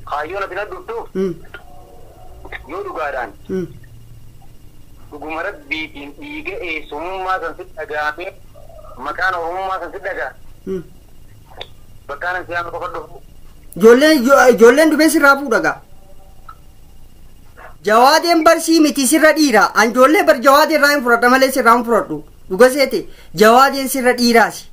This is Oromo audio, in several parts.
Kaayyoon ati na dhuftuuf yoo dhugaadhaan dhuguma rabbiitiin dhiiga eessumummaa san sitti dhaga'amee maqaan oromummaa san sitti dhaga'a. Bakkaan an siyaama qofa dhufu. Ijoolleen dhufee sirraa fuudha gaa. Jawaadeen barsii miti sirra dhiira. An ijoollee bar jawaadeen irraa hin fudhadha malee sirraa hin fudhadhu. Dhuga seete jawaadeen sirra dhiiraasi.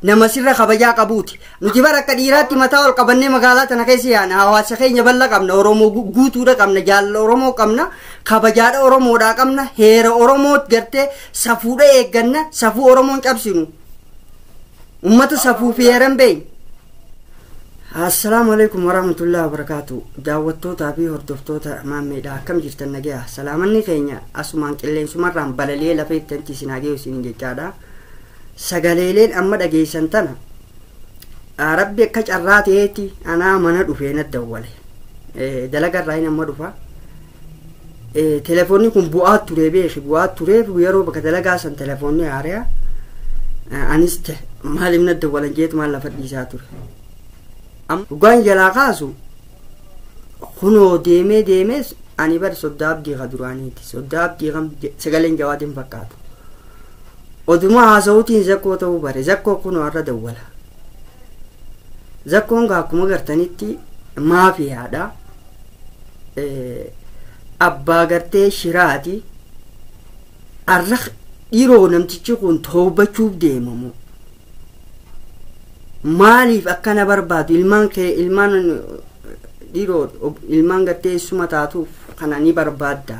Nama sirra kabajaa qabuuti. Nuti bara akka dhiiraatti mataa ol qabannee magaalaa tana keessa yaana. Hawaasa keenya bal'aa qabna. Oromoo guutuudha qabna. Jaalala Oromoo qabna. Kabajaadha Oromoodhaa qabna. Heera Oromoo gartee safuudha eegganna. Safuu Oromoon cabsinu. Uummata safuu fi heeran beeyna. Assalaamu alaikum warahmatullahi wabarakaatu. Daawwattootaa fi hordoftoota maammeedha. Akkam jirtan nagaya? Salaamanni keenya asumaan qilleensumarraan balalee lafa ittanti isin haa geessu isin jechaadha. Sagaleeleen amma dhageessan tana rabbi akka carraa ta'eetti anaa mana dhufee na dawwale. Dalagarraa hin amma dhufa. Telefoonni kun bu'aa turee beeki bu'aa tureef yeroo bakka dalagaa san telefoonni haariyaa. Anis maaliif na dawwalan jeetu maal lafa dhiisaa ture. Dhugaan jalaa kaasu kunoo deemee deemees ani bar soddaa abdii ka duraaniiti. Soddaa abdii kan sagaleen jawaatiin fakkaatu. Oduma haasa'uutiin zakkoo ta'uu bare zakkoo kunoo har'a dawwala. Zakkoon gaa akkuma gartanitti maafiyaadha. Abbaa gartee shiraati. Har'a dhiiroo namtichi kun toobachuuf deemamu. Maaliif akkana barbaadu ilmaan kee ilmaan dhiiroo ilmaan gartee eessuma taatuuf kana ni barbaadda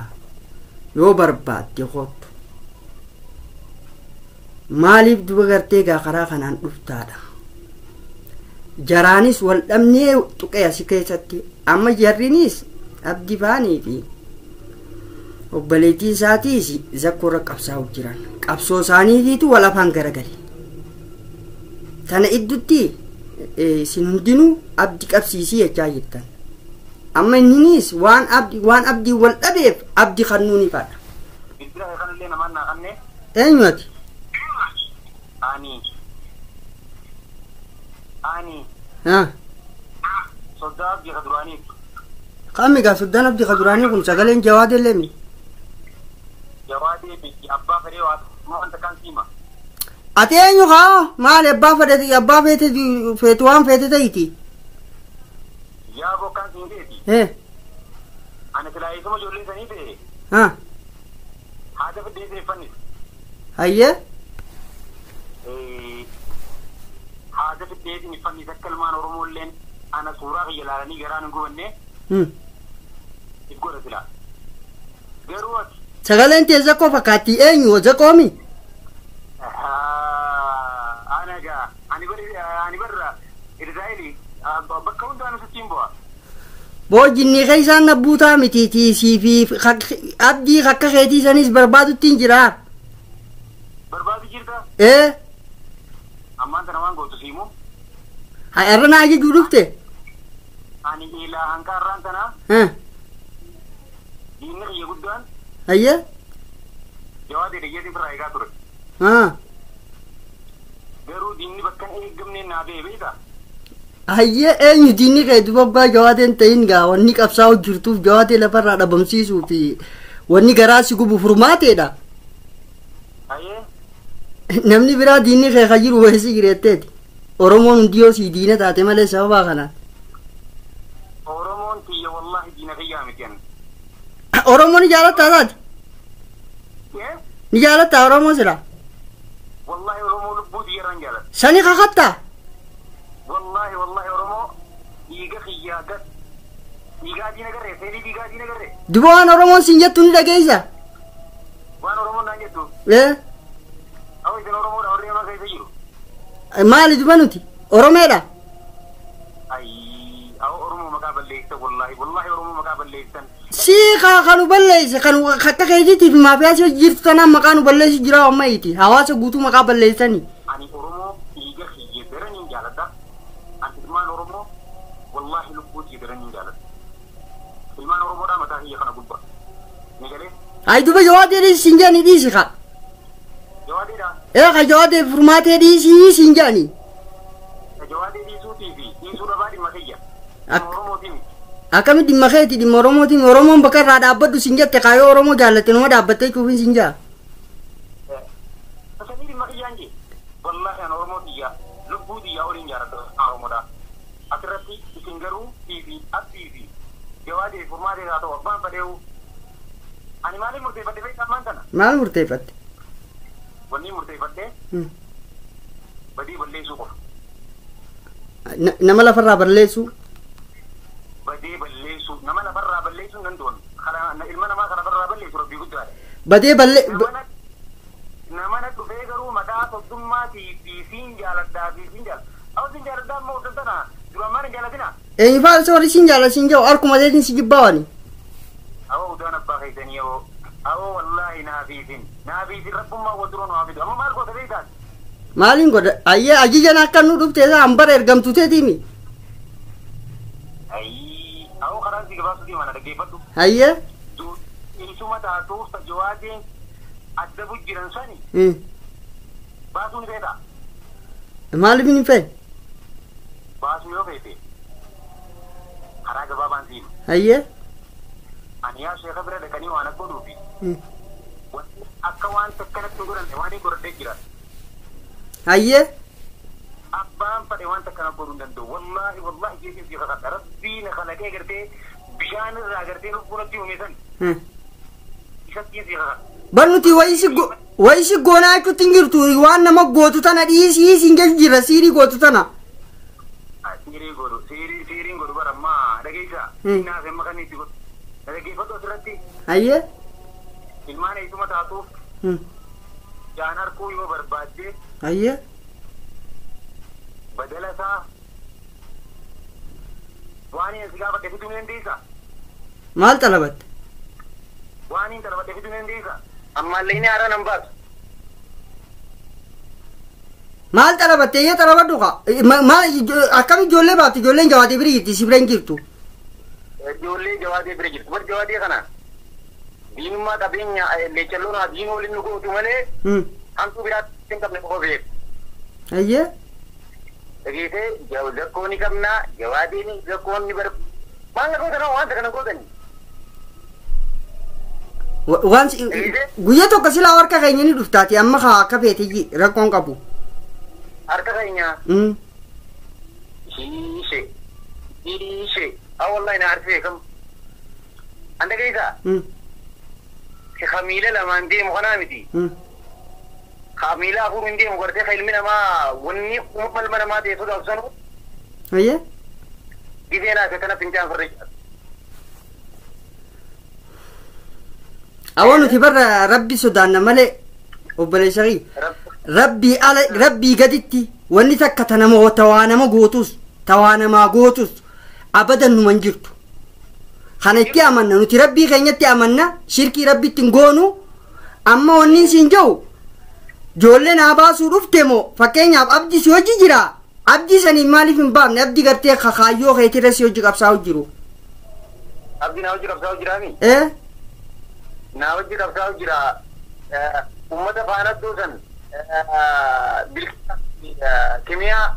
yoo barbaadde kottu maaliif duba gartee gaa karaa kanaan dhuftaadha. Jaraanis wal dhabnee tuqee asi keessatti amma jarrinis abdii baanii fi obboleettii isaatiis zakkoorra qabsaa'uuf jiran qabsoo isaaniitiitu wal afaan garagale. Tana iddutti isin hundinuu abdii qabsiisii jechaa jirtan. Amma inninis waan abdii wal dhabeef abdii kannuu ni fadha. Bilbila kanallee namaan naa kannee. Eenyu ati? Ani. Ani. Haa. Soddaa abdii ka duraanii. Qaamni gaa soddaan abdii ka duraanii kun sagaleen jawaadee leemi. Jawaadee miti abbaa fedhee waa wanta kan siima. Ati eenyu haa maali abbaa fedhe abbaa feete feetu waan feete ta'iti. Yaa bokkaan siin ta'eeti. Ani silaa eessuma ijoollee sanii ta'e. Haa. Haadha fedhee seeffannis. Hayyee. Haadha fedhee siniffannis akka ilmaan Oromoo illeen ana suuraa kiyya ilaalanii garaan hin gubanne. If godha silaa. Garuu ati. Sagaleen tee zakkoo fakkaatti eenyu zakkoomi? Anagaa ani barra Israa'eli bakka hundaanuu sittiin bu'a. Boojinni keessaan na buutaa miti sii fi abdii akka keetii sanis barbaadutti hin jiraa. Barbaadu jirta? Ee. Ammaan tana waan gootu siimu. Haa irra naa ajajuu dhufte? Ani ilaa hanqa irraan tana. Diinni kiyya guddaan. Hayyee. Jawaadee dhiyyeetiin firraa eegaa ture. Haa. Garuu diinni bakka hin eeggamne naa ba'e beektaa? Hayyee eenyu diinni kee duba abbaa jawaadeen ta'in gaa wanni qabsaa'u jirtuuf jawaadee lafarraa dhabamsiisuu fi wanni garaa si gubu furmaateedha. Hayyee. Namni biraa diinni kee kan jiru weessi jireetteeti. Oromoon hundi yoo sii diina taate malee sababa kanaan. Oromoon tiyya wallaahi diina kiyyaa miti ani. Oromoon ni jaalattaa taate? Ni jaalattaa Oromoo sila? Wallahi Oromoo lubbuu tiyyarraan jaaladha. Sani kakattaa? Wallahi wallahi Oromoo dhiiga kiyyaa gad dhiigaa adii nagarree seenii dhiigaa adii nagarree. Duba waan Oromoon siin jettu ni dhageessa? Waan Oromoon naan jettu. Ee. Awwa isin Oromoodha warri nama keessa jiru. Maali duba nuti? Oromeedha? Ayii awwa Oromoo maqaa balleessan wallahi wallahi Oromoo maqaa balleessan. Sii kan nu balleesse kan akka keetiitiif maafiyaa si jirtu tanaan maqaa nu balleessu jira ammayiiti hawaasa guutuu maqaa balleessanii. Ani Oromoo dhiiga kiyya daraniin jaaladha. Ani ilmaan Oromoo wallahi lubbuu kiyya daraniin jaaladha. Ilmaan Oromoodhaa mataa kiyya kana gubbaa. Ni galee? Ayi duba jawaadee dhiisi siin jedhanii dhiisi kaa. Jawaadeedha? Ee ka jawaadee furmaatee dhiisii siin jedhanii. Jawaadee dhiisuutii fi dhiisuu dhabaa dhimma kiyya. Oromootii miti. Akkami dhimma keeti dhimma Oromootiin Oromoon bakka irraa dhaabbadhu sin jette kaayoo Oromoo jaallatte numa dhaabbattee cuufin sin jaa. Tasanii dhimma kiyyaan jee. Wallaahi an Oromoo xiyyaa lubbuu xiyyaa oliin jaaladha Oromoodha. Asirratti isin garuu fi abdii fi jawaadee furmaatee haa ta'u abbaan fadheewu. Ani maaliin murteeffadhe beektaa ammaan tana? Maal murteeffatte? Wanni murteeffadhe badii balleessuu qofa. Nama lafarraa balleessuu. Badee balleessuu nama lafarraa balleessuu hin danda'an. Ilma namaa kan lafarraa balleessu rabbii guddaadha. Badee ballee. Nama na dhufee garuu maqaa soddummaatii fi siin jaaladhaa fi siin jaaladha. Awwa siin jaaladhaa ammoo hodhan tana duraan maal hin jaalatina? Eenyu fa'a warri siin jaalala siin jiru harkuma teetiin si jibbaawani. Awwa udaan abbaa keessanii yoo awwa wallaahi naafiisin naafiisin rabbummaa wal dura nu haa fidu amma maal goota beektaas? Maaliin godha ayyee ajijan akka nu dhufte isaa hambara ergamtu teetiimi. Ayyii awwa karaa si gabaasuu deema na dhaggeeffadhu. Ayyee. Isuma taatuuf tajawaatiin adda bujjiran sani baasuu ni feetaa? Maaliif hin feene? Baasuu yoo feete karaa gabaabaan siima. Ayyee. Ani yaa sheeka bira dhaqanii waan akka godhuufi akka waan takkanatti hin godhanne waan hin godhadhee jira. Ayyee. Abbaan fadhe waan takkana godhuu hin danda'u. Wallaahi wallaahi jeetiin si kakadha. Rabbii na kalaqee gartee bishaan irraa gartee lubbuu natti uume san isattiin si kakadha. Bar nuti wayisi goonaa jechuutti hin jirtu waan nama gootu tana dhiisii siin jechu jira siirii gootu tana. Siirii godhu siiriin godhu bara ammaa dhageessaa. Naaf hin makan itti godhu. Dhaggeeffadhu asirratti. Ayyee. Ilmaan eessuma taatuuf jaan harkuu yoo barbaadde. Ayyee. Badala isaa waan inni si gaafadhe fiduu ni dandeessaa? Maal xalabatte? Waan inni xalabadhe fiduu ni dandeessaa? Ammaallee inni haaraa nan baasu. Maal xalabatte iyyee xalabadhu kaa? Maal akkam ijoollee baaftu ijoolleen jawaatee bira jirti si bira hin jirtu. Ijoollee jawaatee bira jirtu. Bar jawaatee kana diinummaa qabeenya leechalloon haa diinoo waliin nu gootu malee hamtuu biraatti hin qabne qofa beeku. Ayyee. Dhageessee zakkoo ni qabnaa jawaateen zakkoon ni bar maal na gootan wanta kana gootani. Waan guyyaa tokko silaa harka keenya ni dhuftaati amma haa akka feete rakkoon qabu. Harka keenya. Hiishe hiishe haa wallaahi na arsee kam. An dhageessaa. Kamiila lamaan deemu kanaa miti. Kamiila afur hin deemu gartee ka ilmi namaa wanni uumama namaa ta'e sodaatu sanu. Ayyee. Gizee naaf kana fincaan farra jira. Awwa nuti barra rabbi sodaanna malee obboleessa kiyya. Rabbii ala rabbii gaditti wanni takka tanama tawaa nama gootus tawaa namaa gootus abadan numa hin jirtu. Kana itti amanna nuti rabbii keenyatti amanna shirkii rabbitti hin goonu amma wanni siin jiru ijoollee naa baasuu dhufte moo fakkeenyaaf abdii si hojii jira abdii saniin maaliif hin baafne abdii gartee kaayyoo keetirra si hojii qabsaa'u jiru. Abdii naa hojii qabsaa'u jiraami? Ee. Naa hojii qabsaa'u jira uummata faana duusan kimiyaa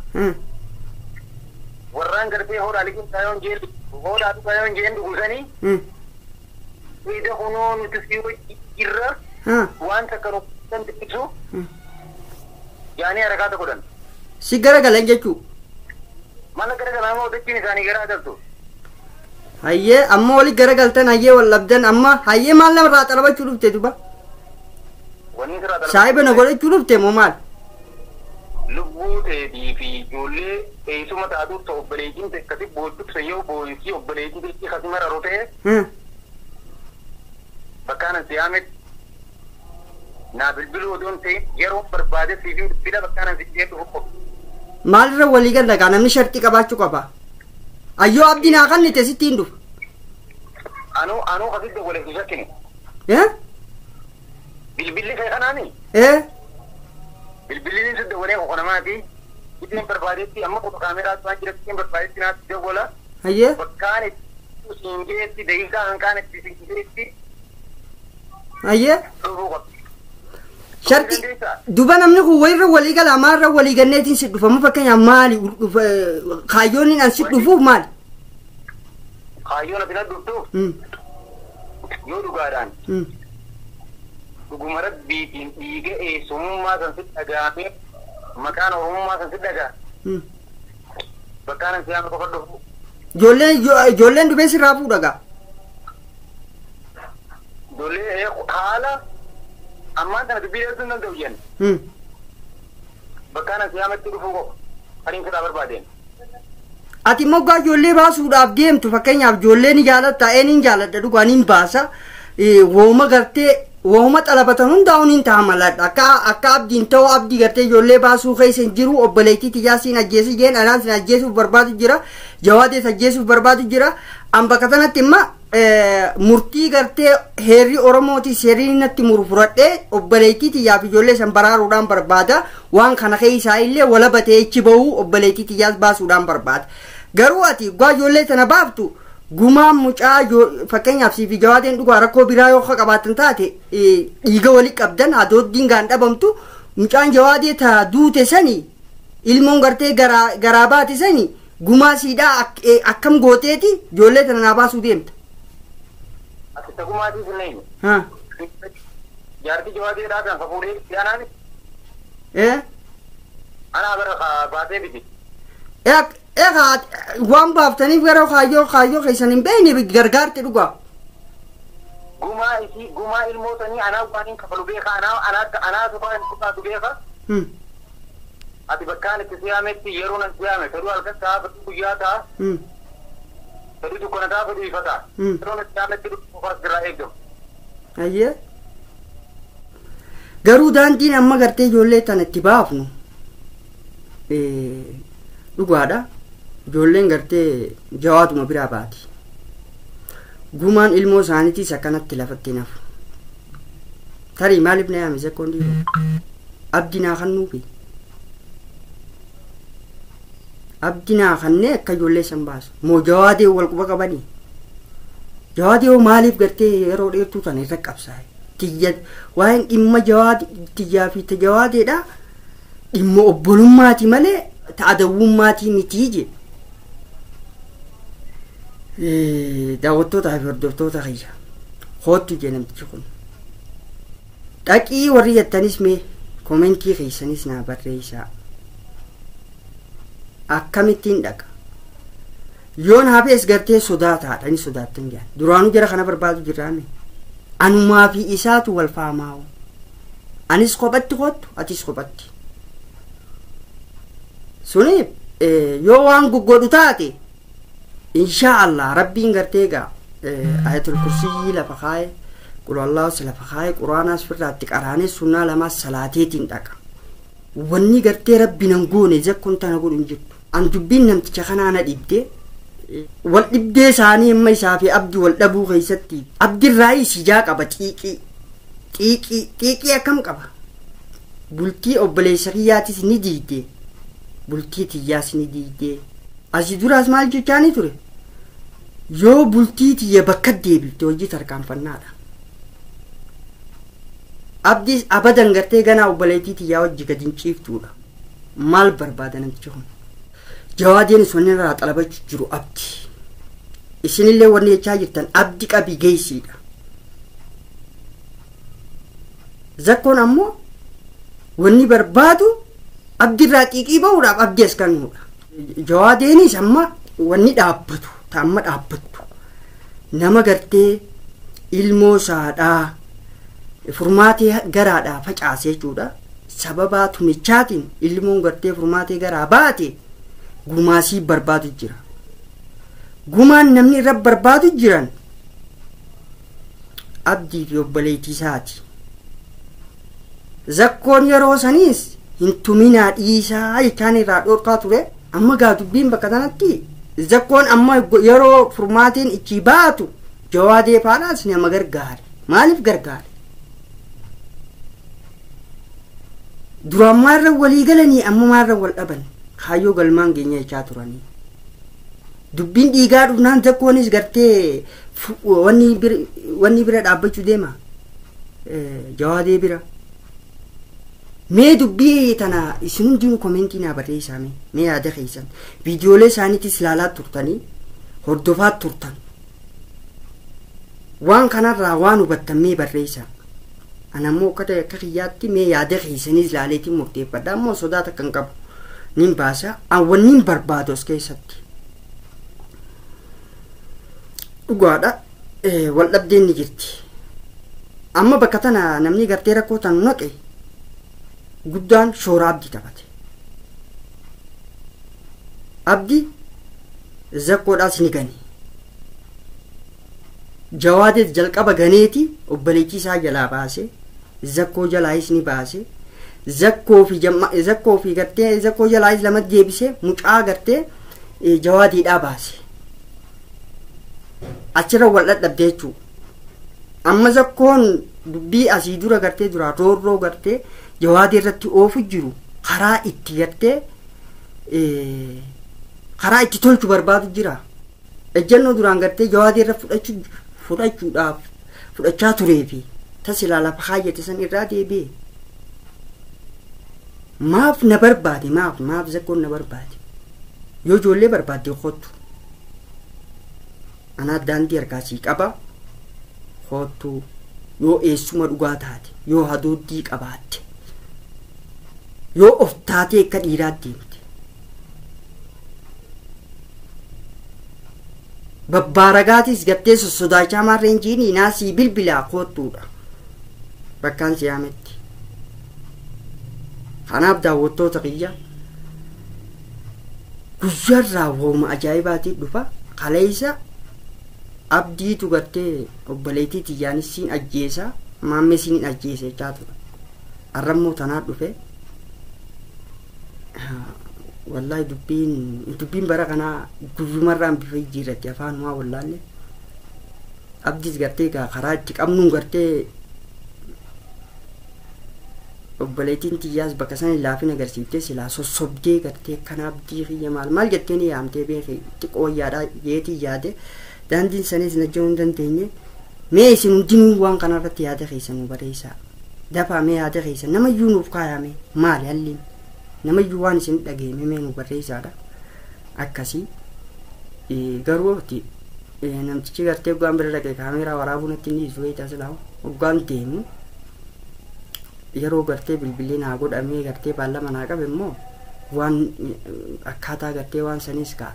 warraan gartee hoodhaa liqimsaa yoon jeen hoodhaa dhugaa yoon jeen dhugusanii ida kunoo nuti si hojii jirra waan takka nu dandeessu yaanii harakaata godhan. Si garagalan jechuu. Mala garagalan moo dachiin isaanii gara agartu. Hayyee amma wali garagaltan hayyee wal dhabdan amma hayyee maal namarraa xalabachuu dhufte duba. Wanni sirraa xalabachuu. Saahiba na godhachuu dhufte moo maal? Lubbuu teetii fi ijoollee eessuma taatuuf ta'u obboleettiin akkasi boochuuf yoo boo'insi obboleettii teetii akkasi mararu ta'e. Bakkaan an siyaametti naa bilbiluu odoon ta'in yeroo barbaade siif bilbila bakkaan an si dhufu qofa. Maalirra walii galla gaa namni sharxii qabaachuu qaba. Ayyoo abdii naa kannite sitti hin dhufu. Anuu anuu asitti waliif hin shakkine. Bilbilli kee kanaani? Bilbilli ni sitti walee kokonamaati. Ittiin barbaadetti amma qofa kaameraa waan jiratti ittiin barbaadetti naatti dawwala. Hayyee. Bakkaan itti siin geessi daqiiqaa hanqaan itti siin geessi. Hayyee. Dhufuu qaba. Sharti duba namni kun wayirra walii gala maarra walii ganneetiin si dhufa mu fakkeenyaaf maali kaayyoon an si dhufuuf maali? Kaayyoon ati na dhuftuuf yoo dhugaadhaan dhuguma rabbiitiin dhiiga eessumummaa san sitti dhaga'amee maqaan oromummaa san sitti dhaga'a. Bakkaan an siyaama qofa dhufu. Ijoolleen dhufee sirraa fuudha gaa. Ijoollee haala ammaan kana dubbii dheersuu hin danda'u jenna. Bakkaan an siyaamatti dhufuu qofa kan hin fedhaa barbaadeen. Ati moggaa ijoollee baasuudhaaf deemtu fakkeenyaaf ijoollee ni jaalatta eenyuun jaaladha dhugaa ni baasa wooma gartee wooma xalabatan hundaa'uun hin ta'a maladha akka abdiin ta'u abdii gartee ijoollee baasuu keessa hin jiru obboleettii tiyyaa siin ajjeesu jeen anaan siin ajjeesuuf barbaadu jira jawaadees ajjeesuuf barbaadu jira an bakka sanatti imma murtii gartee heerri Oromooti seerri natti muru fudhadhee obboleettii tiyyaaf ijoollee san baraaruudhaan barbaada waan kana keessaa illee walabatee ichi bahuu obboleettii tiyyaas baasuudhaan barbaada garuu ati gaa ijoollee tana baaftu gumaan mucaa fakkeenyaaf siif jawaadeen dhugaa rakkoo biraa yoo qabaatan taate dhiiga walii qabdan hadooddiin gaan dhabamtu mucaan jawaadee ta duute sani ilmoon gartee garaa baate sani gumaa siidhaa akkam gooteeti ijoollee tana naa baasuu deemta. Asitti gumaatii sun eenyu? Jaartii jawaadeedhaa kan fuudhee anaan? Anaa bara baatee biti. Egaa waan baaftaniif gara kaayyoo keessan hin beekne gargaarte dhugaa. Gumaa isii gumaa ilmootanii anaa waan hin kafalu beeka anaa waan hin kufaatu beeka. Ati bakkaan itti siyaametti yeroo nan siyaame fedhuu halkan ta'a fedhuu guyyaa ta'a. Fedhuu dukkana ta'a fedhuu ifa ta'a. Yeroo nan siyaametti qofaas irraa eegamu. Ayyee. Garuu daandiin amma gartee ijoollee tana itti baafnu dhugaadha. Ijoolleen gartee jawaatuma biraa baati. Gumaan ilmoo isaaniitiis akkanatti lafatti nafu. Tarii maaliif na yaame zakkoon dhiiroo? Abdii naa kennuufi. Abdii naa kennee akka ijoollee san baasu. Moo jawaadee wal quba qabanii? Jawaadee maaliif gartee yeroo dheertuu tana irra qabsaa'e? Tiyya waa'een dhimma jawaadee tiyyaa fi jawaadeedha. Dhimma obbolummaati malee ta'adawummaatii mitii je. Daawwattootaa fi hordoftoota kiyya hoottu jee namtichi kun. Dhaqii warri jettanis mee koomentii keessanis naa barreessaa. Akkamittiin dhaqa? Yoon hafees gartee sodaataadha ni sodaattan jaan. Duraanuu jara kana barbaadu jirraame. Anumaa fi isaatu wal faamaa'u. Anis kophatti kottu atis kophatti. Suni yoo waan goggodhu taate insha Allah rabbiin gartee egaa ayatul kursiyyi lafa kaa'e qul lafa kaa'e quraanaas firraatti qaraanee sunnaa lamaas salaateetiin dhaqa. Wanni gartee rabbi nan goone zakkoon tana godhu hin jirtu. An dubbiin namticha kanaa na dhibdee wal dhibdee isaanii amma isaa fi abdii wal dhabuu keessatti abdirraa sijaa qaba xiiqii xiiqii xiiqii akkam qaba. Bultii obboleessa kiyyaatis ni diigdee. Bultii tiyyaas ni diigdee. Asii duraas maal jechaanii ture? Yoo bultii tiyya bakka deebifte hojii tarkaanfannaadha. Abdiis abadan gartee ganaa obboleettii tiyyaa hojii gadi hin ciiftuudha. Maal barbaada namtichi kun? Jawaadeen wanni irraa xalabachuu jiru abdi. Isinillee wanni jechaa jirtan abdi qabii geessiidha. Zakkoon ammoo wanni barbaadu abdirraa xiiqii bahuudhaaf abdii as kennuudha. Jawaadeenis amma wanni dhaabbatu amma dhaabbattu nama gartee ilmoo saadhaa furmaatee garaadhaa facaasee jechuudha. Sababaa tumichaatiin ilmoon gartee furmaatee garaa baate gumaasii barbaadu jira. Gumaan namni irra barbaadu jiran abdii fi obboleettii isaati. Zakkoon yeroo saniis hin tuminaa dhiisaa jechaan irraa dhorkaa ture. Amma gaa dubbiin bakka kanatti zakkoon amma yeroo furmaateen ichi baatu jawaadee faadhaas nama gargaare. Maaliif gargaare? Duraan maarra walii galanii amma maarra wal dhaban kaayyoo galmaan geenya jechaa turanii. Dubbiin dhiigaa dhufnaan zakkoonis gartee wanni bira dhaabbachuu deema. Jawaadee bira. Mee dubbii tana isin hundinuu koomentii naa barreessaa mee yaada keessan viidiyoolee isaaniitis ilaalaa turtanii hordofaa turtan Waan kanarraa waan hubattan mee barreessa. Ana ammoo akka kiyyaatti mee yaada keessaniis ilaaleetiin murteeffadha. Ammoo sodaa takka hin qabu. Nin baasa. Wanni barbaadu as keessatti. Dhugaadha. Wal dhabdeen ni jirti. Amma bakka tana namni gartee rakkoo tan naqe guddaan shoora Abdii taphate. Abdii zakkoodhaas ni gane. Jawaadeet jalqaba ganeeti obboleettii isaa jalaa baase, zakkoo jalaayis ni baase, zakkoo fi gartee zakkoo jalaayis lamatti deebise, mucaa gartee jawaadeedhaa baase. Achirra wal dhadhabde jechuudha. Amma zakkoon dubbii asii dura gartee dura roorroo gartee jawaadee irratti oofu jiru karaa itti gartee karaa itti tolchu barbaadu jira. Ejjennoo duraan gartee jawaadee irra fudhachuudhaaf fudhachaa turee fi tasilaa lafa kaayyate san irraa deebi'e. Maaf na barbaade maaf zakkoon na barbaade yoo ijoollee barbaadde kottu anaa daandii harkaa sii qaba kottu yoo eessuma dhugaa taate yoo haduuddii qabaatte yoo of taatee akka dhiiraatti deemte babbaaragaatis gartee sossodaachaa maarreen jiinii naasii bilbilaa kottuudha bakkaan siyaametti. Kanaaf daawwattoota kiyya guyyaarraa wooma ajaa'ibaatii dhufa. Kaleessa Abdiitu gartee obboleettii tiyyaanis siin ajjeesa maammee siin ajjeesa jechaa ture. Arrammoo tanaa dhufe. Wallaahi dubbiin bara kanaa guyyumarraan bifa jijjiirratti afaanumaa wallaalle. Abdiis gartee karaa itti qabnuun gartee obboleettiin tiyyaas bakka sana laafina agarsiiftee silaa sossobdee gartee kana Abdii kiyya maal maal jettee ni yaamtee beekee xiqqoo wayyaadhaa jeetii yaade daandiin sanis najja'uu hin dandeenye. Mee isin hundinuu waan kanarratti yaada keessan nu barreessaa. Dafaa mee yaada keessan namayyuu nuuf kaayame maali halliin namayyuu waan isin dhageeme mee nu barreessaadha. Akkasii garuu namtichi gartee hoggaan bira dhaqee kaameeraa waraabuu natti inni dhiisu wayitaa silaa hoggaan deemu yeroo gartee bilbilee naa godhamee gartee baallama naa qabe immoo waan akkaataa gartee waan sanis kaa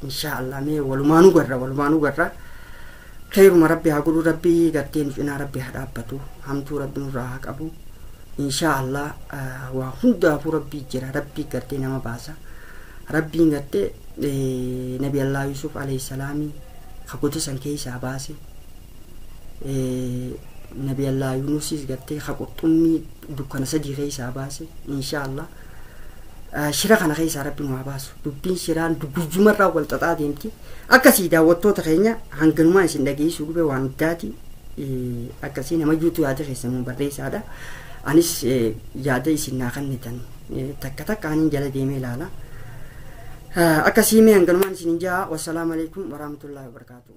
inshaallah mee walumaanuu garra khayruma rabbi haa godhu rabbi gartee nu cinaa rabbi haa dhaabbatu hamtuu rabbi nurraa haa qabu inshaallah waa hundaafuu rabbii jira rabbii gartee nama baasa rabbiin gartee nabi allah yusuf alayhi salaami kagoota san keessaa baase nabi allah yunusis gartee qurxummii dukkana sadii keessaa baase inshaallah shira kana keessaa rabbi nu haa baasu dubbiin shiraan guyyumarraa wal xaxaa deemti. Akkasii daawwattoota keenya hanganumaa isin dhageessuu dhube waan addaati. Akkasii namayyuutu yaada keessan nu barreessaadha. Anis yaada isin naa kennitan takka takka aniin jala deemee ilaala. Akkasii mee hanganumaan isin ja'a. Wassalaamu alaikum warahmatullahi wabarakatuh.